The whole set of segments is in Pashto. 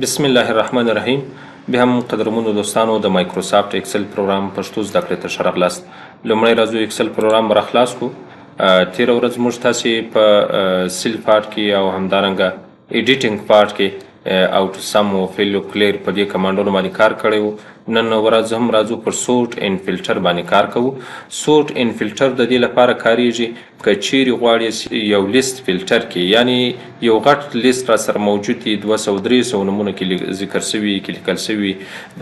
بسم الله الرحمن الرحیم. بیا هم قدرمنو دوستانو، د مایکروسافټ اکسل پروګرام پښتو زده کړې ته ښه راغلاست. لومړی راځو، اکسل پروګرام به راخلاص کړو. تېره ورځ موږ تاسې په cell part کې او همدارنګه editing part کې auto sum او fill او clear په دې کمانډونو باندې کار کړی وو. نن ورځ هم راځو، پر sort and filter باندې کار کوو. sort and filter د دې لپاره کاریږي که چیرې غواړي یو لیست فلټر کې، یعنی یو غټ لیست را سره موجود دی، 200 300 نمونه کې ذکر شوي، کې لیکل شوي.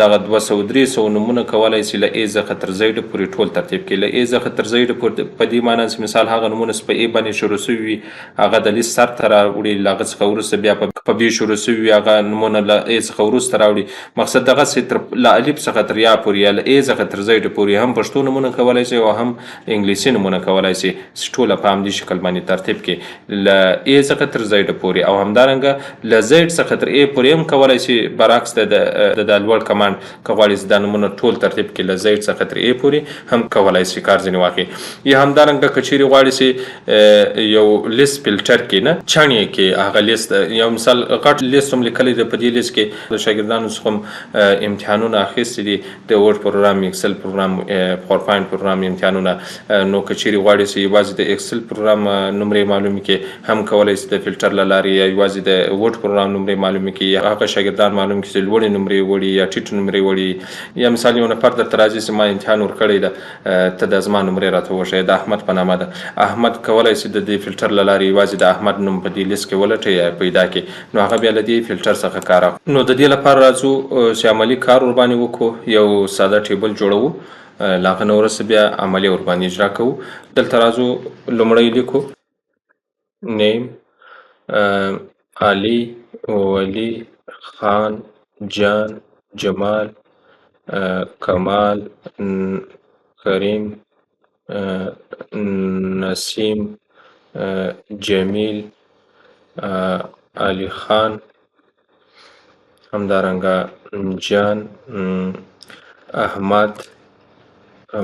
دغه 200 300 نمونه کولای شي له A څخه تر Z پورې ټول ترتیب کړي. له A څخه تر Z پورې په دې معنی چې مثال هغه نمونه چې په A باندې شروع شوي وي، هغه د لیست سر ته راوړي. له هغه څخه وروسته بیا په B شروع شوي وي، هغه نمونه له A څخه وروسته راوړي. مقصد دغسې تر له الف څخه تر یا پورې یا له A څخه تر Z پورې هم پښتو نمونه کولای شي او هم انګلیسي نمونه کولای شي چې ټوله په همدې شکل باندې ترتیب کړي، له A څخه تر Z پورې، او همدارنګه له Z څخه تر A پورې هم کولای شي. برعکس د د لوړ command که غواړي چې دا نمونه ټول ترتیب کړي، له Z څخه تر A پورې هم کولای شي کار ځینې واخلي. یا همدارنګه که چیرې غواړي چې یو لیست فلټر کې نه چڼې کې هغه لیست، یو مثال غټ لیست هم لیکلی دی، په دې لیست کې د شاګردانو څخه هم امتحانونه اخیستي دي، د Word پروګرام، اکسل پروګرام، پاورپاینټ پروګرام امتحانونه، نو که چیرې غواړي چې یوازې د اکسل پروګرام نمرې معلومې کړي، هم کولای شي د فلټر له لارې، یا یوازې د Word پروګرام نمرې معلومې کړي، یا هغه شاګردان معلوم کړي چې لوړې نمرې وړي یا ټیټ نمرې وړي. یا مثال یو نفر درته راځي چې ما امتحان ورکړی ده، ته د زما نمرې راته وښیه، د احمد په نامه ده. احمد کولای شي د دې فلټر له لارې یوازې د احمد نوم په دې لیست کې ولټوي یا پیدا کړي، نو هغه بیا له دې فلټر څخه کار اخلي. نو د دې لپاره راځو چې عملي کار ورباندې وکړو. یو ساده table جوړوو، له هغه نه وروسته بیا عملي ورباندې اجرا کوو. دلته راځو، لومړی لیکو name علي، ولي، خان، جان، جمال، کمال، کریم، نسیم، جمیل، علي خان، همدارنګه جان، احمد،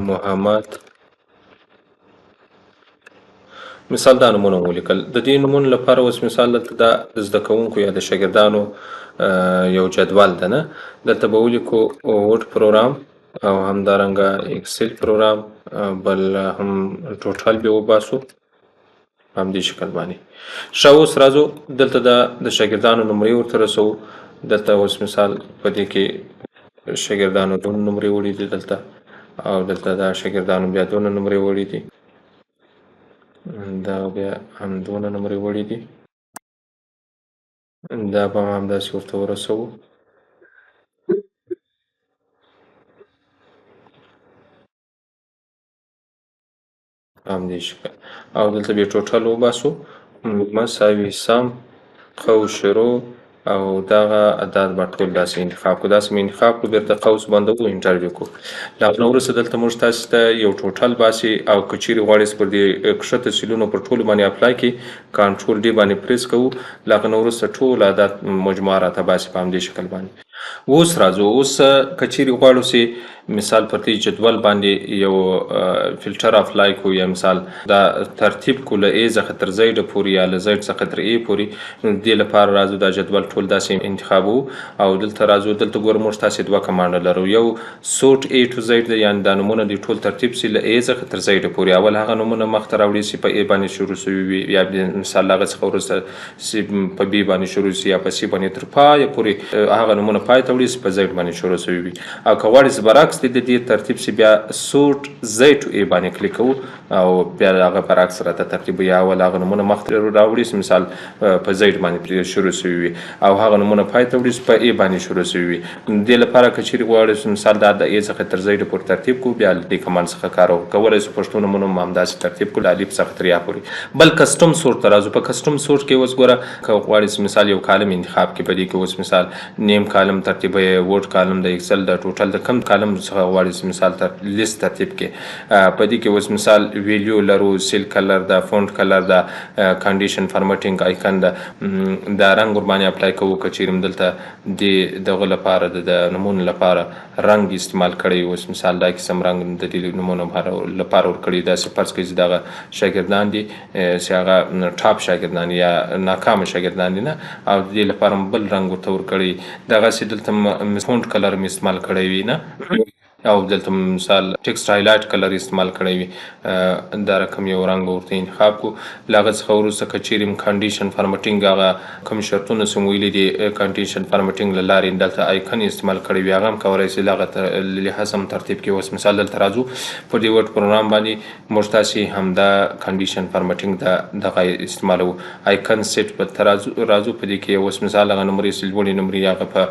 محمد. مثال دا نومونه ولیکل. د دې نومونو لپاره اوس مثال دلته دا د زده کوونکو یا د شاګردانو یو جدول ده. نه، دلته به ولیکو Word پروګرام او همدارنګه اکسل پروګرام، بل هم total به وباسو په همدې شکل باندې. ښه، اوس راځو دلته د شاګردانو نمرې ورته رسوو. دلته اوس مثال په دې کې شاګردانو دونه نمرې وړي دي دلته، او دلته دا شاګردانو بیا دونه نمرې وړي دي، دا بیا هم دونه نمرې وړي دي. دا به هم همداسې ورته ورسوو. په همدې شکل، او دلته بیا total وباسو، مساوي sum قوس شروع، او دغه عدد به ټول داسې انتخاب کړو. داسې مې انتخاب کړو، بیرته قوس بندوو، enter یې کړو. له هغه نه وروسته دلته موږ تاسې ته یو total باسي. او که چیرې غواړئ چې پر دې کښته سیلونو پر ټولو باندې apply کړي، control D باندې پریس کوو. له هغه نه وروسته ټول عدد مجموعه راته باسي په همدې شکل باندې. اوس راځو، اوس که چیرې غواړو چې مثال پر دې جدول باندې یو filter apply کړو، یا مثال دا ترتیب کړو له A څخه تر Z پورې یا له Z څخه تر A پورې، نو د دې لپاره راځو، دا جدول ټول داسې انتخابوو او دلته راځو. دلته ګوره، موږ تاسې دوه command لرو. یو sort A to Z دی، یعنې دا نمونه دې ټول ترتیب سي له A څخه تر Z پورې. اول هغه نمونه مخته راوړي چې په A باندې شروع شوي وي، یا مثال له هغه څخه وروسته چې په B باندې شروع شي یا په C باندې، تر پایه پورې هغه نمونه پای ته وړي چې په Z باندې شروع شوي وي. او که غواړي چې برعکس د دې ترتیب سي، بیا sort Z to A باندې کلیک کوو او بیا هغه برعکس راته ترتیب، یا اول هغه نمونه مخته راوړي چې مثال په Z باندې شروع شوي وي او هغه نمونه پای ته وړي چې په A باندې شروع شوي وي. د دې لپاره که چیرې غواړو چې مثال دا د A څخه تر Z پورې ترتیب کړو، بیا له دې command څخه کار وکړو. کولی شو پښتو نمونه هم همداسې ترتیب کړو له الف څخه تر یا پورې. بل custom sort ته راځو. په custom sort کې اوس ګوره، که غواړې چې مثال یو column انتخاب کړي، په دې کې اوس مثال name column کالم ترتیبوي، word column د Excel د total د کم کالم څخه غواړي چې مثال لیست ترتیب کې. په دې کې اوس مثال value لرو، cell color ده، font color ده، condition formatting icon ده، دا رنګ ورباندې apply کوو. که چیرې دلته د دغه لپاره د نمونو لپاره رنګ استعمال کړی، اوس مثال دا قسم رنګ د دې نمونو لپاره ورکړی. داسې فرض کړئ چې دغه شاګردان دي چې هغه top شاګردان یا ناکام شاګردان دي نه، او د دې لپاره بل رنګ ورته ورکړی. دغسې دلته font color مې استعمال کړی وي نه، او دلته مثال text highlight color استعمال کړی وي، دا رقم یو رنګ به ورته انتخاب کو. له هغه څخه وروسته که چیرې condition formatting هغه کوم شرطونه چې مو ویلي دي condition formatting له لارې دلته icon استعمال کړی وي، هغه هم کولی شي له هغه لحاظ هم ترتیب کړي. اوس مثال دلته راځو پر دې Word پروګرام باندې موږ تاسې همدا condition formatting دغه استعمالوو. icon set په راځو په دې کې اوس مثال هغه نمرې چې لوړې نمرې هغه په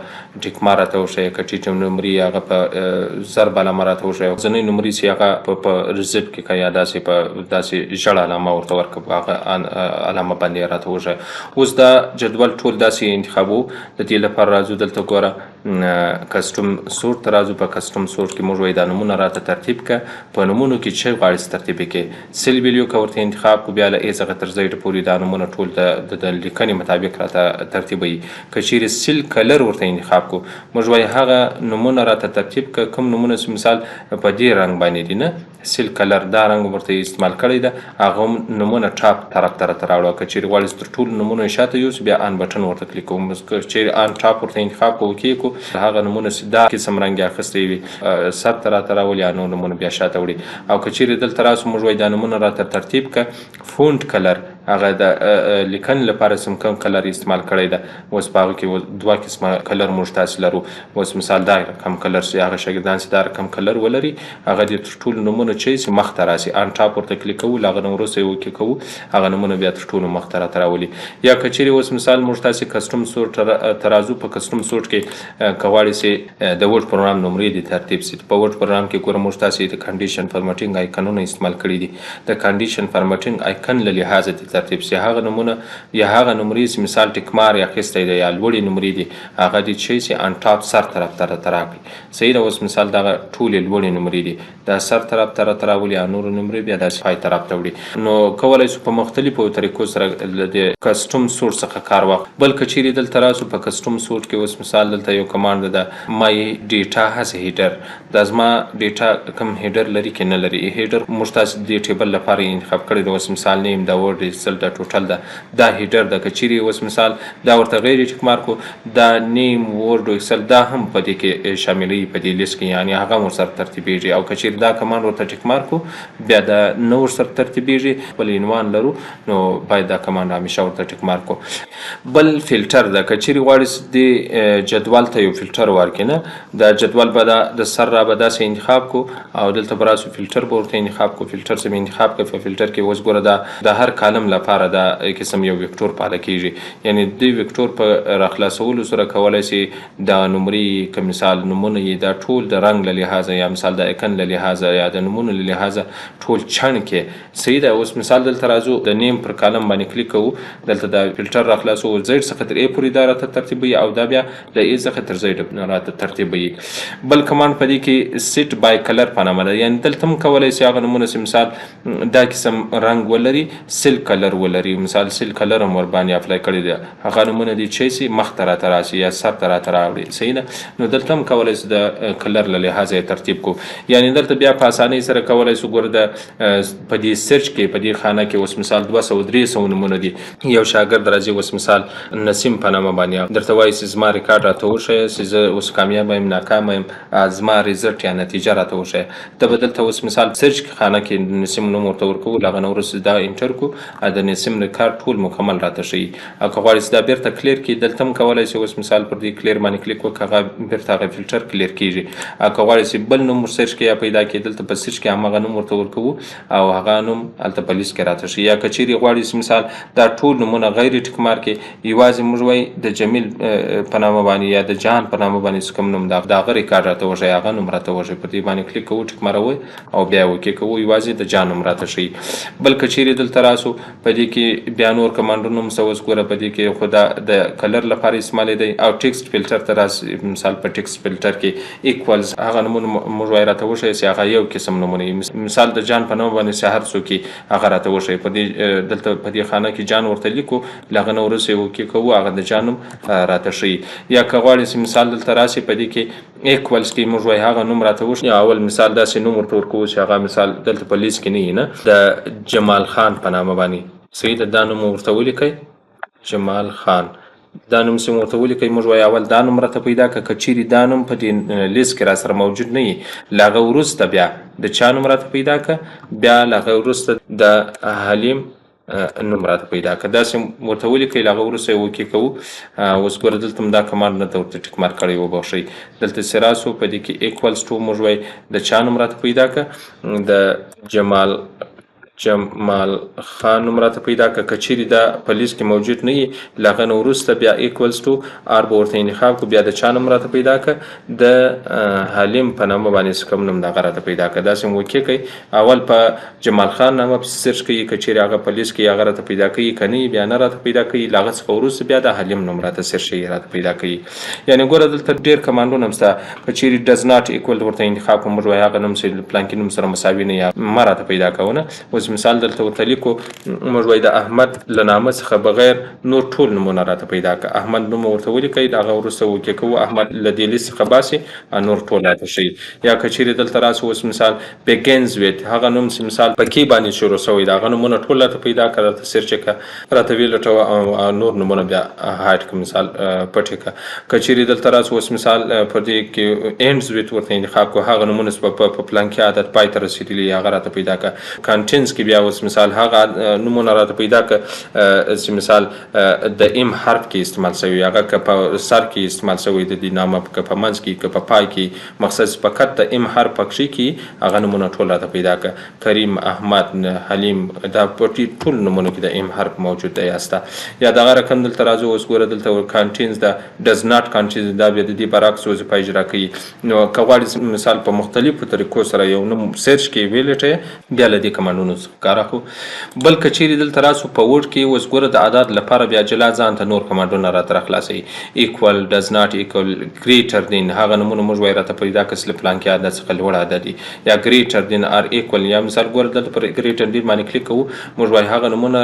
tick mark راته وښیه، که ټیټې نمرې هغه په ضرب علامه راته وښیه، ځینې نمرې چې هغه په ریزرو کې که یا داسې په داسې ژړه علامه ورته ورکړه، په هغه علامه باندې راته وښیه. اوس دا جدول ټول داسې انتخابو. د دې لپاره راځو دلته ګوره custom sort ته راځو. په custom sort کې موږ وایو دا نمونه راته ترتیب که، په نمونو کې چې غواړې چې ترتیب یې کړې. cell value که ورته انتخاب کړو، بیا له A څخه تر Z پورې دا نمونه ټول د لیکنې مطابق راته ترتیبوي. که چیرې cell color ورته انتخاب کړو، موږ وایو هغه نمونه راته ترتیب که کوم نمونه چې مثال په دې رنګ باندې دي نه، cell color دا رنګ ورته استعمال کړی ده، هغه نمونه top طرف ته راته راوړه. که چیرې غواړې چې تر ټولو نمونو یې شاته یوسي، بیا on button ورته کلیک کوو. که چیرې on top ورته انتخاب کړو، okay کړو، هغه نمونه چې دا قسم رنګ یې اخیستی وي سر ته راته راولي، یا نور نمونه بیا شاته وړي. او که چیرې دلته راسو موږ وایو دا نمونه راته ترتیب که font color هغه د لیکنې لپاره سم کوم color استعمال کړی ده. اوس په هغه کې دوه قسمه color موږ تاسې لرو. اوس مثال دا رقم color چې هغه شاګردان چې دا رقم color ولري، هغه دې تر ټولو نمونه چې مخته راسي، on top ورته کلیک کوو، له هغه نه وروسته یې okay کوو، هغه نمونه بیا تر ټولو مخته راته راولي. یا که چیرې اوس مثال موږ تاسې custom sort ته راځو. په custom sort کې که غواړې چې د Word پروګرام نمرې دې ترتیب سي، په Word پروګرام کې ګوره موږ تاسې د condition formatting icon ونه استعمال کړي دي. د condition formatting icon له لحاظه دې ترتیب سي، هغه نمونه یا هغه نمرې چې مثال tick mark یې اخیستی دی یا لوړې نمرې دي، هغه دې چې سي on top سر طرف ته راته راکړي. صحیح ده. اوس مثال دغه ټولې لوړې نمرې دي، دا سر طرف ته راته راولي، یا نورې نمرې بیا داسې پای طرف ته وړي. نو کولی شو په مختلفو طریقو سره له دې custom sort څخه کار واخلو. بل که چیرې دلته راسو په custom sort کې اوس مثال دلته یو command ده، my data has header. دا زما data کوم header لري که نه لري. header موږ تاسې د دې table لپاره انتخاب کړی دی. اوس مثال name دا Word Excel دا total ده، دا header ده. که چیرې اوس مثال دا ورته غیر tick mark کو، دا name Word Excel دا هم په دې کې شاملوي په دې لیست کې، یعنې هغه هم ورسره ترتیبېږي. او که چیرې دا command ورته tick mark کو، بیا دا نه ورسره ترتیبېږي، بل عنوان لرو، نو باید دا command همیشه ورته tick mark کو. بل فلتر ده، که چیرې غواړې چې دې جدول ته یو فلتر ورکړې نه، دا جدول به دا د سر را به داسې انتخاب کو، او دلته به راسو فلتر به ورته انتخاب کو. فلتر څه مې انتخاب کړ، په فلتر کې اوس ګوره دا د هر column لپاره دا قسم یو vector فعاله کېږي. یعنې دې vector په راخلاصولو سره کولی شي دا نمرې که مثال نمونه یې دا ټول د رنګ له لحاظه یا مثال د icon له لحاظه یا د نمونو له لحاظه ټول چڼ کې. صحیح ده. اوس مثال دلته راځو د name پر column باندې کلیک کوو، دلته دا فلتر راخلاصو، Z څخه تر A پورې دا راته ترتیبوي، او دا بیا له A څخه تر Z راته ترتیبوي. بل command په دې کې set by color په نامه ده. یعنې دلته هم کولی شي هغه نمونه چې مثال دا قسم رنګ ولري، cell color ولري، مثال cell color هم ورباندې apply کړی دی، هغه نمونه دې چې سي مخته راته راسي یا سر ته راته راوړي. صحیح ده. نو دلته هم کولی شو د color له لحاظه یې ترتیب کړو. یعنې دلته بیا په اسانۍ سره کولی شو ګوره د په دې search کې په دې خانه کې اوس مثال 200 300 نمونه دي. یو شاګرد راځي اوس مثال نسیم په نامه باندې درته وایي چې زما ریکارډ راته وښیه چې زه اوس کامیاب یم ناکام یم، زما result یا نتیجه راته وښیه. ته به دلته اوس مثال search خانه کې نسیم نوم ورته ورکوو، له هغه نه وروسته دا enter کړو، د نسیم ریکارډ ټول مکمل راته ښیي. او که غواړې چې دا بیرته clear کړي، دلته هم کولی شي اوس مثال پر دې clear باندې کلیک وکړه، هغه بیرته هغه فلتر clear کیږي. او که غواړې چې بل نوم search کړي یا پیدا کړي، دلته په search کې هماغه نوم ورته ورکوو او هغه نوم هلته په لیست کې راته ښیي. یا که چیرې غواړې چې مثال دا ټول نومونه غیر tick mark کړي، یوازې موږ وایي د جمیل په نامه باندې یا د جان په نامه باندې چې کوم نوم ده د هغه ریکارډ راته وښیي، هغه نوم راته وښیي، پر دې باندې کلیک کوو، tick mark وو او بیا okay کوو، یوازې د جان نوم راته ښیي. بل که چیرې دلته راسو په دې کې بیا نور کمانډونه هم شته. اوس ګوره په دې کې خو دا د color لپاره استعمالېدی. او text filter ته راسي، مثال په text filter کې equals، هغه نومونه موږ وایي راته وښیه چې هغه یو قسم نومونه وي. مثال د جان په نوم باندې چې هر څوک یې هغه راته وښیي. په دې دلته په دې خانه کې جان ورته لیکو، له هغه نه وروسته یې okay کوو، هغه د جان نوم راته ښیي. یا که غواړې چې مثال دلته راسي، په دې کې equals کې موږ وایي هغه نوم راته وښیي. اول مثال داسې نوم ورته ورکوو چې هغه مثال دلته په لیست کې نه وي، نه د جمال خان په نامه باندې. صحیح ده، دا نوم ورته ولیکئ، جمال خان. دا نوم چې ورته ولیکئ، موږ وایي اول دا نوم راته پیدا که، که چیرې دا نوم په دې لیست کې راسره موجود نه وي، له هغه وروسته بیا د چا نوم راته پیدا که؟ بیا له هغه وروسته د حلیم نوم راته پیدا که. داسې ورته ولیکئ، له هغه وروسته یې okay کوو. اوس ګوره دلته هم دا command نه ته ورته tick mark کړی، وبخښئ. دلته چې راسو، په دې کې equals to، موږ وایي د چا نوم راته پیدا که؟ د جمال خان نوم راته پیدا که، که چیرې دا په لیست کې موجود نه وي، له هغه نه وروسته بیا equals to or به ورته انتخاب کړو، بیا د چا نوم راته پیدا که؟ د حلیم په نامه باندې څه کوم نوم دغه راته پیدا که. داسې هم okay کوي. اول په جمال خان نامه پسې search کوي، که چیرې هغه په لیست کې هغه راته پیدا کوي، که نه بیا نه راته پیدا کوي. له هغه څخه وروسته بیا د حلیم نوم راته search کوي، راته پیدا کوي. یعنې ګوره دلته ډېر command ونه هم شته. که چیرې does not equal ورته انتخاب کړو، موږ وایي هغه نوم چې پلانکي نوم سره مساوي نه یا مه راته پیدا کوه. نه اوس مثال دلته ورته لیکو، موږ وایي د احمد له نامه څخه بغیر نور ټول نومونه راته پیدا که. احمد نوم ورته ولیکئ، د هغه وروسته okay کوو، احمد له دې لیست څخه باسي، نور ټول راته ښیي. یا که چیرې دلته راسو، اوس مثال begins with، هغه نوم چې مثال په K باندې شروع شوی د هغه نومونه ټول راته پیدا که، راته search که، راته ویې لټوه او نور نومونه بیا hide که، مثال پټ یې که. که چیرې دلته راسو، اوس مثال په دې کې ends with ورته انتخاب کو، هغه نومونه چې په پلانکي عدد پای ته رسېدلي هغه راته پیدا که. contains کې بیا اوس مثال هغه نومونه راته پیدا که چې مثال د M حرف کې استعمال شوی، هغه که په سر کې استعمال شوی د دې نامه، که په منځ کې، که په پای کې، مقصد فقط د M حرف پکښې کې هغه نومونه ټول راته پیدا که. کریم، احمد، حلیم، دا په ټول نومونو کې د M حرف موجود دی استه. یا دغه رقم دلته راځو، اوس ګوره دلته contains دا does not contains، دا بیا د دې برعکس وظیفه اجرا کوي. نو که غواړې مثال په مختلفو طریقو سره یو نوم search کې ویلټې، بیا له دې command ونو څخه کار اخلو. بل که چیرې دلته راسو په Word کې، اوس ګوره د اعداد لپاره بیا جلا ځان ته نور command ونه راته راخلاصوي. equal، does not equal، greater than، هغه نومونه موږ وایي راته پیدا کړه چې له پلانکي عدد څخه لوړ عدد دي، یا greater than or equal. یا مثال ګوره دلته پر greater than باندې کلیک کوو، موږ وایي هغه نومونه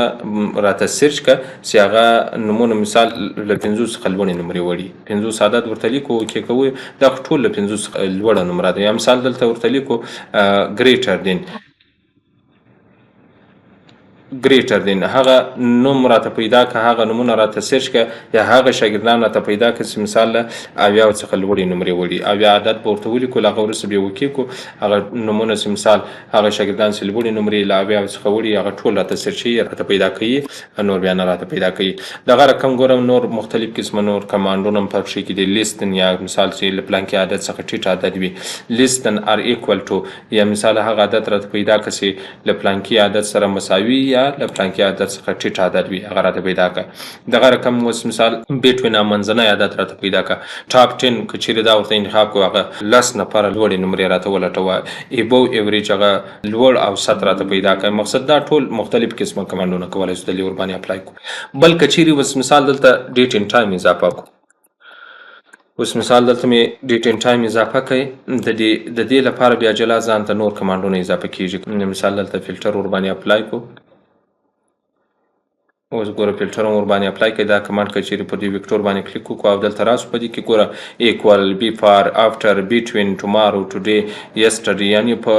راته search کړه چې هغه نومونه مثال له 50 څخه لوړې نمرې وړي. 50 عدد ورته لیکو، okay کوو، دا خو ټول له 50 څخه لوړه نمره ده. یا مثال دلته ورته لیکو greater than، هغه نوم راته پیدا که، هغه نومونه راته search که یا هغه شاګردان راته پیدا که چې مثال له 70 څخه لوړې نمرې وړي. 70 عدد به ورته ولیکو، له هغه وروسته بیا okay کو، هغه نومونه چې مثال هغه شاګردان چې لوړې نمرې له 70 څخه وړي هغه ټول راته search کوي، راته پیدا کوي، نور بیا نه راته پیدا کوي. دغه رقم ګورم نور مختلف قسمه نور command ونه هم پکښې کې دي. less than، یا مثال چې له پلانکي عدد څخه ټیټ عدد وي. less than or equal to، یا مثال هغه عدد راته پیدا که چې له پلانکي عدد سره مساوي یا له پلانکي عدد څخه ټیټ عدد وي، هغه راته پیدا که. دغه رقم اوس مثال between، منځنی عدد راته پیدا که. top 10، که چیرې دا ورته انتخاب کو، هغه 10 نفره لوړې نمرې راته ولټوه. above average، هغه لوړ اوسط راته پیدا که. مقصد دا ټول مختلف قسمه command ونه کولای شو د ور باندې apply کو. بل که چیرې اوس مثال دلته date and time اضافه کو، اوس مثال دلته مې date and time اضافه کړئ، د دې لپاره بیا جلا ځان ته نور command ونه اضافه کیږي. مثال دلته فلټر ور باندې apply کو. اوس ګوره فلټر هم ور باندې apply کړئ. دا command که چیرې په دې vector باندې کلیک وکړو او دلته راسو، په دې کې ګوره equal، before، after، between، tomorrow، today، yesterday، یعنی په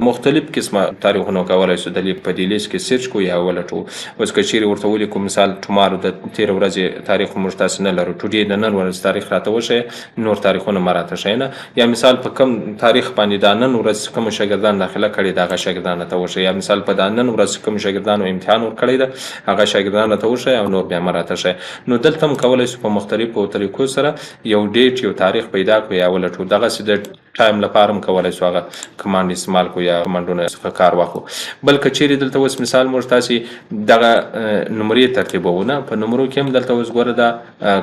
مختلف قسمه تاریخونو کولای شو د په دې لیست کې search کو یا ولټو. اوس که چیرې ورته ولیکو مثال tomorrow، د تېرې ورځې تاریخ موږ تاسې نه لرو، today، د نن ورځ تاریخ راته وښیه، نور تاریخونه مه راته ښیه. نه یا مثال په کم تاریخ باندې دا نن ورځ کوم شاګردان داخله کړې ده هغه شاګردان راته وښیه، یا مثال په دا نن ورځ کوم شاګردانو امتحان ورکړی ده هغه شاګردان راته وښیه او نور بیا مه راته ښیه. نو دلته هم کولی شو په مختلفو طریقو سره یو date، یو تاریخ پیدا کړو یا ولټو. دغسې د time لپاره هم کولی شو هغه command استعمال کړو یا command ونه څخه کار واخلو. بل که چیرې دلته اوس مثال موږ تاسې دغه نمرې ترتیبوو، نه په نمرو کې هم دلته اوس ګوره دا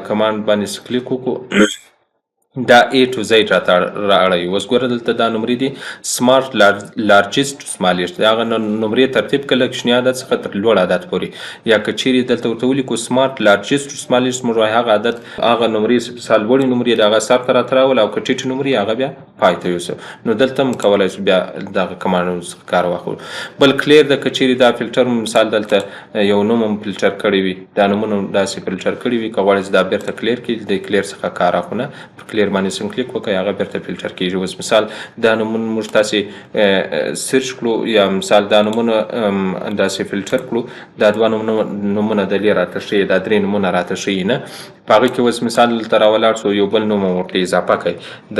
command باندې کلیک وکړو. دا A to Z راته را اړوي. اوس ګوره، دلته دا نمرې دي، sort largest to smallest، هغه نمرې ترتیب کړه له کوچني عدد څخه تر لوړ عدد پورې. یا که چیرې دلته ورته ولیکو sort largest to smallest، موږ وایو هغه عدد، هغه نمرې چې مثال لوړې نمرې د هغه سر ته راته راوله او که ټیټې نمرې هغه بیا پای ته یوسه. نو دلته هم کولای شو بیا دغه command څخه کار واخلو. بل clear ده، که چیرې دا فلټر، مثال دلته یو نوم هم فلټر کړی وي، دا نومونه داسې فلټر کړی وي، که غواړئ چې دا بیرته clear کړي، د clear څخه کار اخلو. نه، پر clear باندې سم کلیک وکړئ، هغه بیرته فلټر کیږي. اوس مثال دا نومونه موږ تاسې search کړو یا مثال دا نومونه داسې فلټر کړو، دا دوه نومونه د لرې راته ښیي، دا درې نومونه راته ښیي. نه، په هغه کې اوس مثال دلته راولاړ شو، یو بل نوم ورته اضافه کړئ د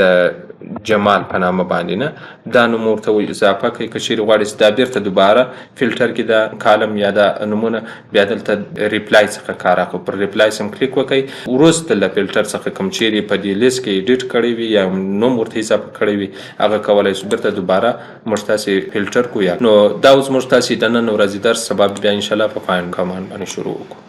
جمال په نامه باندې. نه، دا نوم ورته اضافه کړئ. که چیرې غواړئ چې دا بیرته دوباره فلټر کړي دا column یا دا نومونه، بیا دلته replace څخه کار اخلو. پر replace هم کلیک وکړئ، وروسته له فلټر څخه کوم چیرې په دې لیست کې edit کړی وي یا نوم ورته اضافه کړی وي، هغه کولای شو بیرته دوباره موږ تاسې فلټر کړو. یا نو دا اوس موږ تاسې د نن ورځې درس، سبا بیا انشاءالله په find command باندې شروع وکړو.